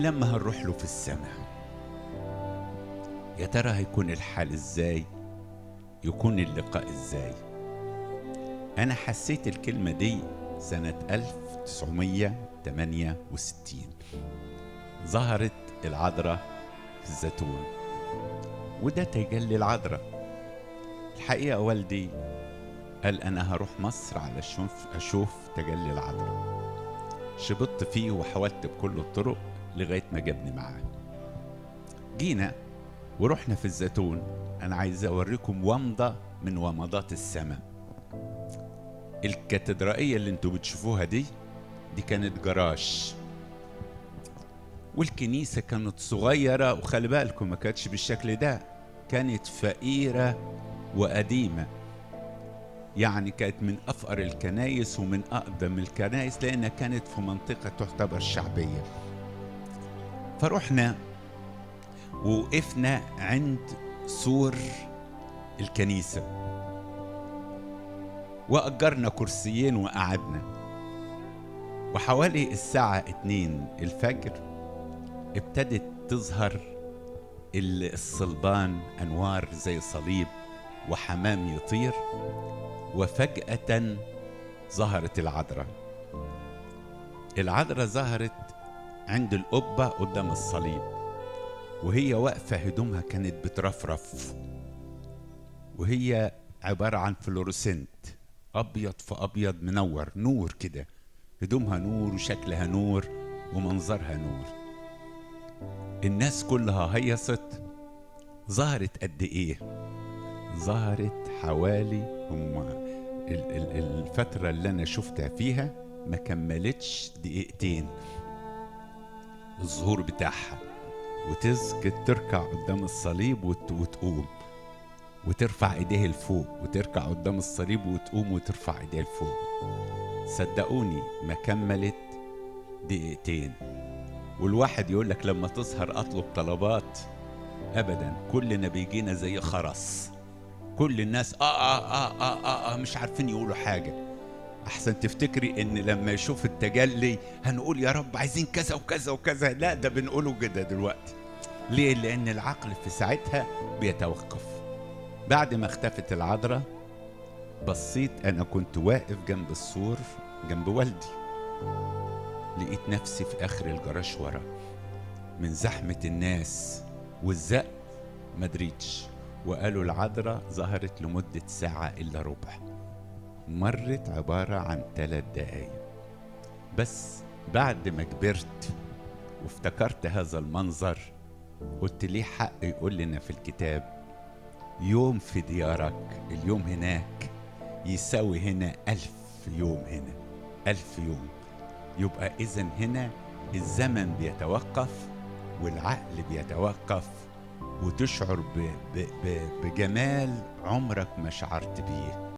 لما هنروح له في السماء يا ترى هيكون الحال ازاي؟ يكون اللقاء ازاي؟ انا حسيت الكلمة دي سنة 1968 ظهرت العذراء في الزيتون، وده تجلي العذراء. الحقيقة والدي قال أنا هروح مصر علشان أشوف تجلي العذراء. شبطت فيه وحاولت بكل الطرق لغاية ما جابني معاه. جينا ورحنا في الزيتون. أنا عايز أوريكم ومضة من ومضات السماء. الكاتدرائية اللي انتوا بتشوفوها دي كانت جراج، والكنيسة كانت صغيرة، وخلي بالكم ما كانتش بالشكل ده، كانت فقيرة وقديمة، يعني كانت من أفقر الكنايس ومن أقدم الكنايس، لأنها كانت في منطقة تعتبر شعبية. فروحنا ووقفنا عند سور الكنيسة وأجرنا كرسيين وقعدنا، وحوالي الساعة 2 الفجر ابتدت تظهر الصلبان، أنوار زي صليب وحمام يطير، وفجأة ظهرت العذراء. العذراء ظهرت عند القبة قدام الصليب، وهي واقفة هدومها كانت بترفرف، وهي عبارة عن فلورسنت أبيض في أبيض منور نور كده، هدومها نور وشكلها نور ومنظرها نور. الناس كلها هيصت. ظهرت قد إيه؟ ظهرت حوالي الفترة اللي أنا شفتها فيها ما كملتش دقيقتين الظهور بتاعها، وتسجد تركع قدام الصليب وتقوم وترفع ايديها لفوق، وتركع قدام الصليب وتقوم وترفع ايديها لفوق. صدقوني ما كملت دقيقتين. والواحد يقول لك لما تظهر اطلب طلبات، ابدا، كلنا بيجينا زي خرس، كل الناس آه آه آه آه آه, آه مش عارفين يقولوا حاجة. احسن تفتكري ان لما يشوف التجلي هنقول يا رب عايزين كذا وكذا وكذا، لا ده بنقوله كده دلوقتي. ليه؟ لان العقل في ساعتها بيتوقف. بعد ما اختفت العذراء بصيت، انا كنت واقف جنب السور جنب والدي، لقيت نفسي في اخر الجراج ورا من زحمة الناس والزق ما دريتش. وقالوا العذراء ظهرت لمدة ساعة إلا ربع، مرت عبارة عن 3 دقايق بس. بعد ما كبرت وافتكرت هذا المنظر قلت ليه حق يقول لنا في الكتاب يوم في ديارك اليوم هناك يساوي هنا 1000 يوم، هنا 1000 يوم. يبقى إذن هنا الزمن بيتوقف والعقل بيتوقف، وتشعر بجمال عمرك ما شعرت بيه.